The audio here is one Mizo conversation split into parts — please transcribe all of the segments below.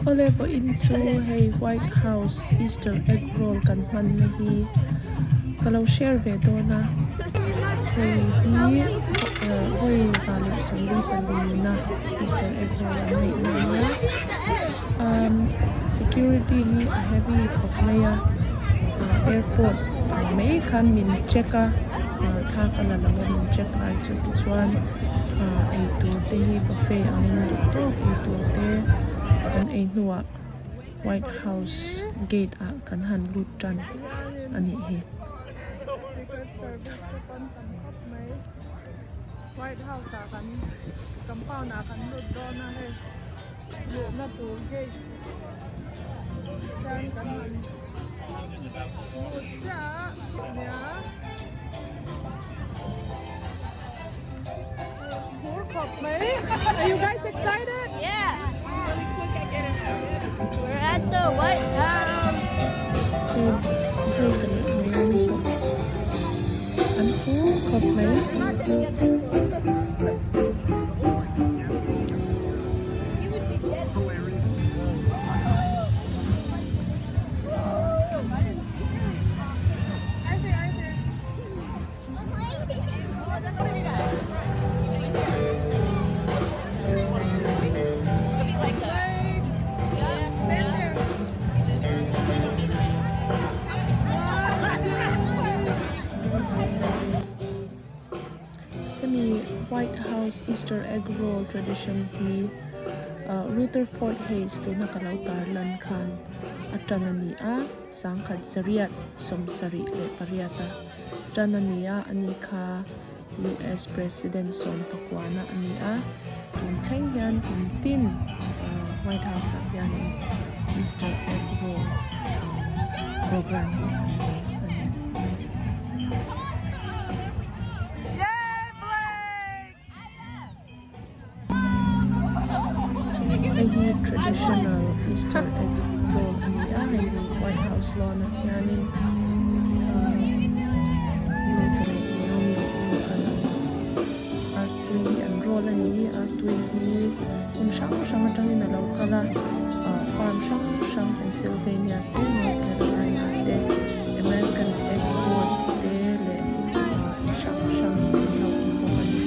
Awle vawiin chu hei white house easter egg roll kan hmanna hi ka lo share ve dawn a hei hi vawi 144 na easter egg roll an neih na ania umm security hi a heavy khawp mai a airport ang mai khan min check a thla ka la lo a min check lai chu tichuan. Ah eitur te hi buffet angin duh tawk eitur te kan ei hnuah white house gate ah kan han lut tan a nih hi. Secret service te pawn tam khawp mai white house ah kan compound ah kan lut dawn a hei luhna tur gate hian kan han lut chiah a nia. Are you guys excited? Yeah. We're at the White House. Drake leh Naomi pawh an phur khawp mai. Hemi White House Easter Egg Roll tradition hi Rutherford Hayes tuna ka lo tarlan khan a tan a ni a, sangkhat zariat 78 a. Tan a ni a, ani kha US President sawmpakuana a ni a, tun thleng hian kum tin White House ah hianin Easter egg roll program hi an nei a ni. Hei hi traditional easter egg roll a ni a hei hi white house lawn ah hianin ahh lake leh naomi leh luke an artui hi an roll a ni artui hi hmun hrang hrang atangin a lo kal a ahh farm hrang hrang Pennsylvania te North Carolina te American egg board te leh ahh chi hrang hrang an lo awm bawk a ni.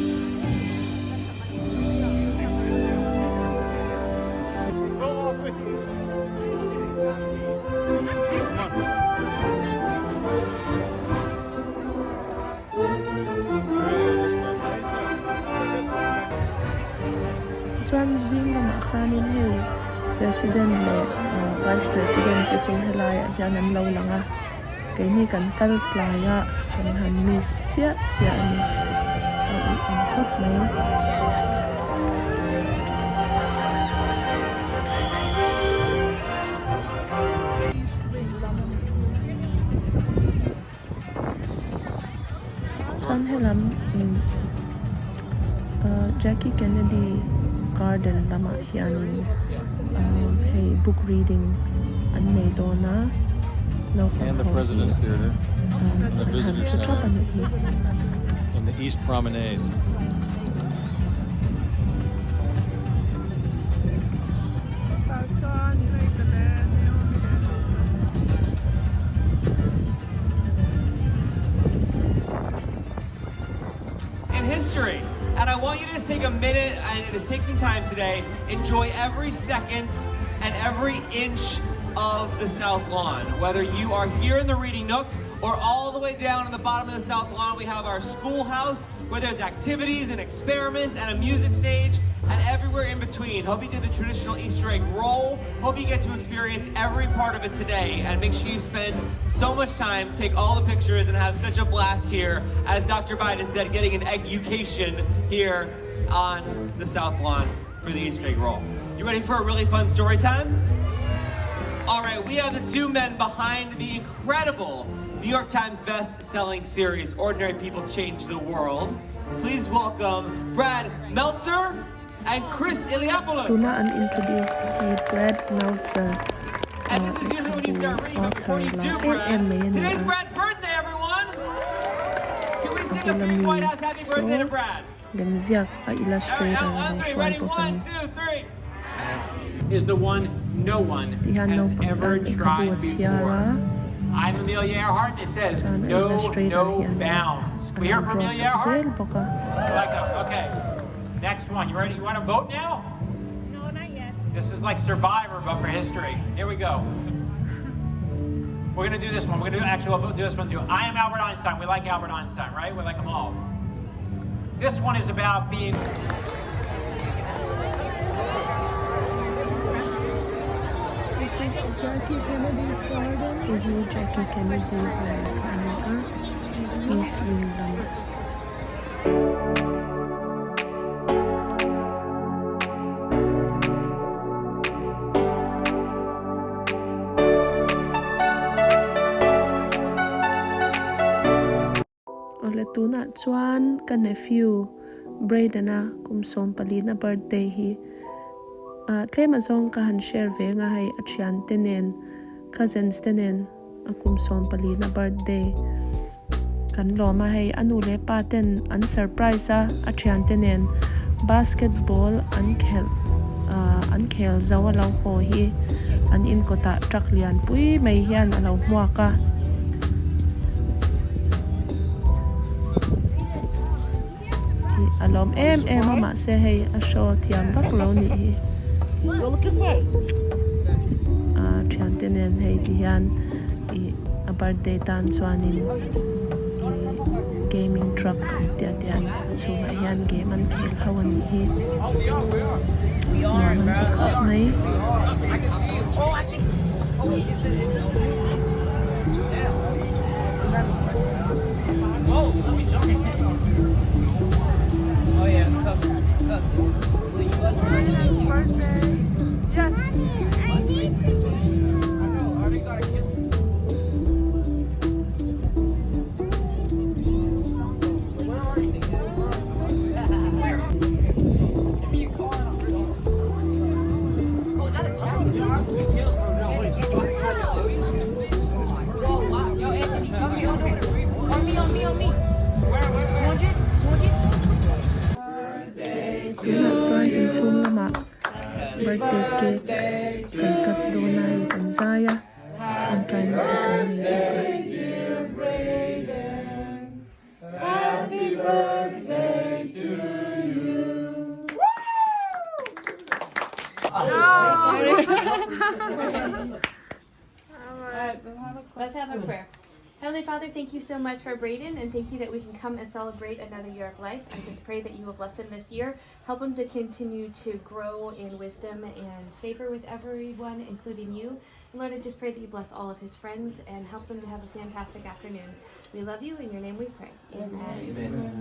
Tichuan zing lamah khanin hei president leh vice president te chu helaiah hian an lo lang a keini kan kal tlai a kan han miss chiah chiah a ni a uih ang khawp mai. Chuan helam ahh Jackie Kennedy garden lamah hianin ahh hei book reading an nei dawn a naupang ho hi ahh an han thu thap a nih hi. In history. And I want you to just take a minute and just take some time today. Enjoy every second and every inch of the South Lawn. Whether you are here in the Reading Nook or all the way down in the bottom of the South Lawn, we have our schoolhouse where there's activities and experiments and a music stage and everywhere in between. Hope you did the traditional Easter egg roll. Hope you get to experience every part of it today and make sure you spend so much time, take all the pictures, and have such a blast here. As Dr. Biden said, getting an education here on the South Lawn for the Easter egg roll. You ready for a really fun story time? All right, we have the two men behind the incredible New York Times best-selling series, Ordinary People Change the World. Please welcome Brad Meltzer and Chris Iliopoulos. Tuna an introduce hi Brad Meltzer And this is usually when you start reading, but author before you lar do, em Brad, em mai a ni today's a. Brad's birthday, everyone! Can we A sing a bula big mi White House happy birthday to saw Brad? lemziak a All right, illustrator now lo on three, hruai ready? bawk a One, ni. two, three. is the one no one Ti hian has naupang ever tan lehkhabu tried a chhiar before. a. I'm Amelia Earhart, and it says Chuan a no, illustrator no hian a bounds. We lo hear from draw Amelia sak Earhart? zel bawk a. Like a, okay. Next one. You ready? You want to vote now? No, not yet. This is like Survivor, but for history. Here we go. We're gonna do this one. We're gonna do actually we'll do this one too. I am Albert Einstein. We like Albert Einstein, right? We like them all. This one is about being This is Jackie Kennedy's garden. Hei hi Jackie Kennedy huan kha a ni a, East Wing lamah. Awle tunah chuan ka nephew Brayden-a kum sawmpalina birthday hi ah tlem azawng ka han share ve anga hei a thiante nen cousins te nen a kum sawmpalina birthday kan lawm a hei a nu leh pa ten an surprise a a thiante nen basketball an khelh ah an khel zo a lo haw hi an inkawtah truck lian pui mai hian a lo hmuak a. Ih a lawm em em a mahse hei a show thiam vak lo nih hi a thiante nen hei ti hian ih a birthday tan chuanin ih gaming truck an tia te hian a chhungah hian game an khel ho a nih hi nuam an ti khawp mai. Tunah chuan inchhung lamah birthday cake kan cut dawn a hei kan zai a tawngtaina te kan nei bawk a. Let's have a prayer. Heavenly Father, thank you so much for Braden and thank you that we can come and celebrate another year of life. I just pray that you will bless him this year. Help him to continue to grow in wisdom and favor with everyone, including you. And Lord, I just pray that you bless all of his friends and help them to have a fantastic afternoon. We love you. In your name we pray. Amen.